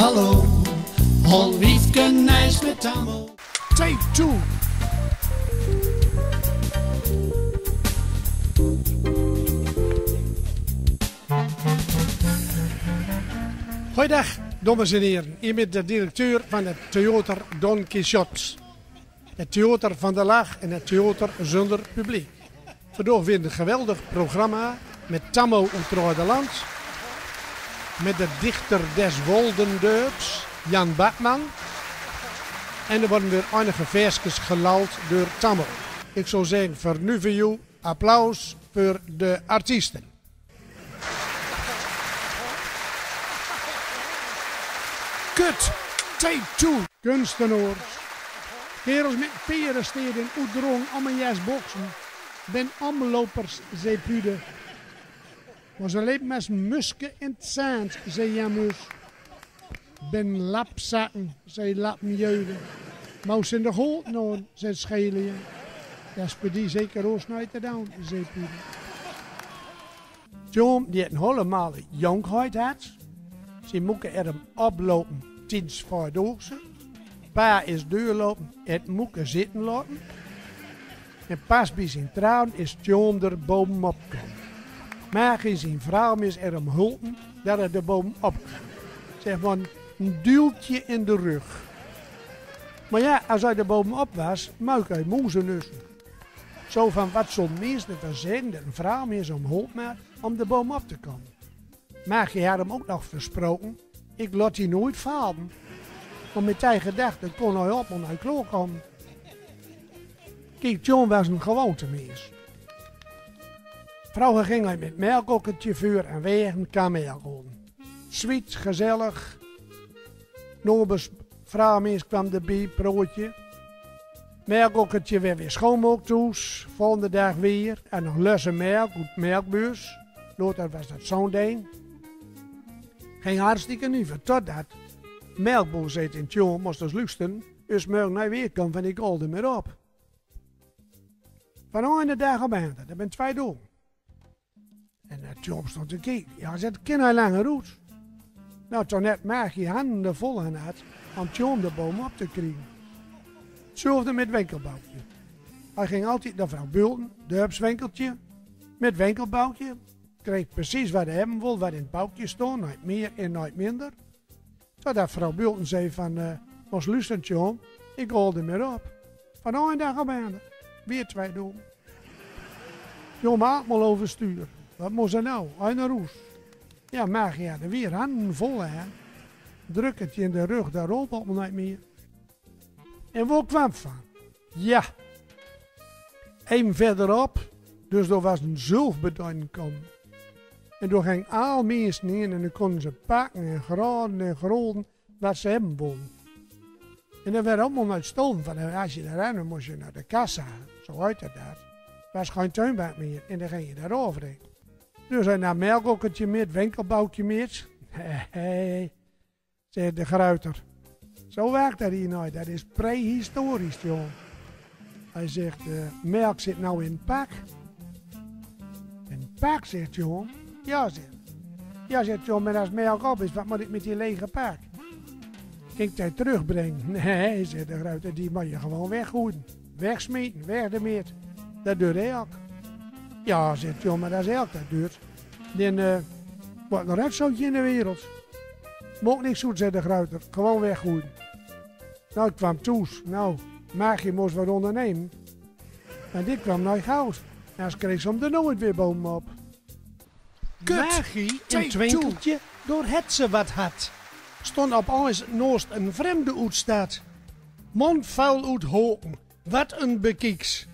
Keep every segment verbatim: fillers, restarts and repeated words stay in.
Hallo, hol wiefke neis met Tammo. Take two. Goeiedag, dames en heren. Hie met de directeur van het theater Don Quixote. Het theater van de lach en het theater zonder publiek. Vandaag weer een geweldig programma met Tammo oet Rhooiderland, met de dichter des Woldendörps, Jan Backman. En er worden weer enige verskes gelald door Tammo. Ik zou zeggen, voor nu voor jou, applaus voor de artiesten. Cut, take two. Kunstenaars. Kerels met perensteden oetdrong om een jas boksen. Ben omlopers, zei Pude. Maar ze lepen als muske in het zand, zei Jamus. Ben lapzakken, zei Lappenjeude. Mous in de goot naon, zei Schelien. Dat is per die zeker oos nooit te doen, zei Pude. Tjom, die het een holle male jonkheid had. Ze moeke er hem oplopen tiens vaardoogse. Pa is duurlopen, het moeke zitten laten. En pas bij zien traun is Tjom der bovenop komen. Magi, zien vrouw, mis er hem hulpen dat er der bovenop kwam. Zeg maar, een duwtje in de rug. Maar ja, als hij der bovenop was, mook hij moezenussen. Zo van, wat zal meester dan zeggen dat een vrouw mis om hulp maakt om der bovenop te komen. Magi had hem ook nog versproken: ik laat die nooit vallen. Maar met die gedachte kon hij op en hij klaarkomen. Kiek, Tjom was een gewoontemees. Vroeger ging hij met melkokkertje veur en weg en kwam melk halen. Sweet, gezellig. Nobers vrouwmees kwam erbij, prootje. Melkokkertje weer, weer schoonmaak thoes. Volgende dag weer. En nog lusse melk oet melkbus. Later was dat zo'n ding. Ging hartstikke nuver, totdat melkboer zei tegen Tjom: mos dus lusten, us morgen nooit weer komen, van ik haal die meer op. Van eenen dag op eenen, dat ben twee dagen. En eh, Tjom stond te kieken. Ja, zet, kin hij langer oet. Nou, toen het Magi handen vol aan had om Tjom der bovenop te kriegen. Hetzelfde met Winkelboukje. Hij ging altijd naar vrouw Bulten, dorpswinkeltje, met Winkelboukje. Kreeg precies wat hij hebben wil, wat in het boukje stond, nooit meer en nooit minder. Totdat vrouw Bulten zei van, eh, mos lusten, Tjom, ik haal die meer op. Van eenen dag op eenen, weer twee dagen. Tjom, allemaol overstuur. Wat mos er nou? Hij naar hoes. Ja, Magi had er weer handen vol, hè. Drukkertje in de rug, daar roop op nooit meer. En wo kwam het van? Ja, even verderop, dus daar was een zelfbedeiningkom. En daar ging al mensen heen en dan konden ze pakken en graden en groden wat ze hebben wilden. En dan werd allemaal naar stolen van, eh, als je daar aan, dan moest je naar de kassa, zo heette dat. Was geen tuinbank meer en dan ging je daar overheen. Dus hij nam melkokkertje met, Winkelboukje met. Nee, zegt de gruiter. Zo werkt dat hier nooit. Dat is prehistorisch, jongen. Hij zegt, eh, melk zit nou in pak. In pak, zegt John. Ja, zegt. Ja, zegt John, maar als melk op is, wat moet ik met die lege pak? Kan ik die terugbrengen? Nee, zegt de gruiter, die moet je gewoon weggooien. Wegsmeten, weg ermit. Dat duurt elk. Ja, zegt John, maar als elk dat duurt, dan, eh, wordt er een rotzootje in de wereld. Maakt niks uit, zegt de gruiter, gewoon weggooien. Nou, ik kwam thuis. Nou, Magi moest wat ondernemen. En dit kwam nooit goed. En ze kreeg ze hem er nooit weer bovenop. Kut. Magi, in twee, twinkeltje, door het ze wat had. Stond op eens naast een vreemde oetstad. Mond vuil oet hoken, wat een bekieks.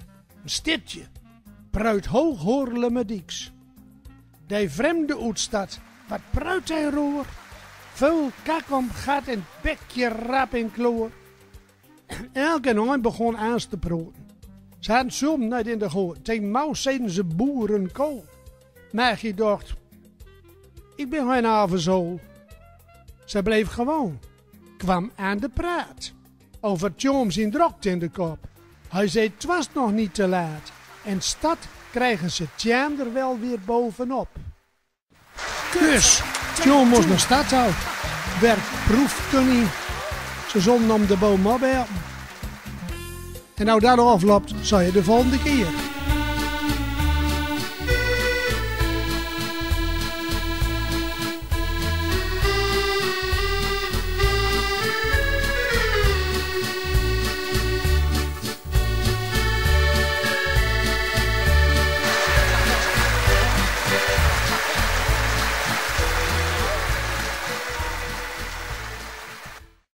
Een stipje, pruit hoog horlemedieks. De vreemde oetstad, wat pruit hij roer. Vuil kakom gaat in bekje rap in kloor. Elk en een begon aans te proten. Ze hadden zulm nooit in de goot. Tegen Maus zeiden ze boerenkool. Magi dacht, ik ben geen havenzool. Ze bleef gewoon, kwam aan de praat. Over Tjom zien drokte in de kop. Hij zei, 't was nog niet te laat. En stad krijgen ze Tjom er wel weer bovenop. Dus, Tjom moest naar stad toe. Werkproefkunni, se zon nam de boom op. En now dat aflap, zai de volgende kier.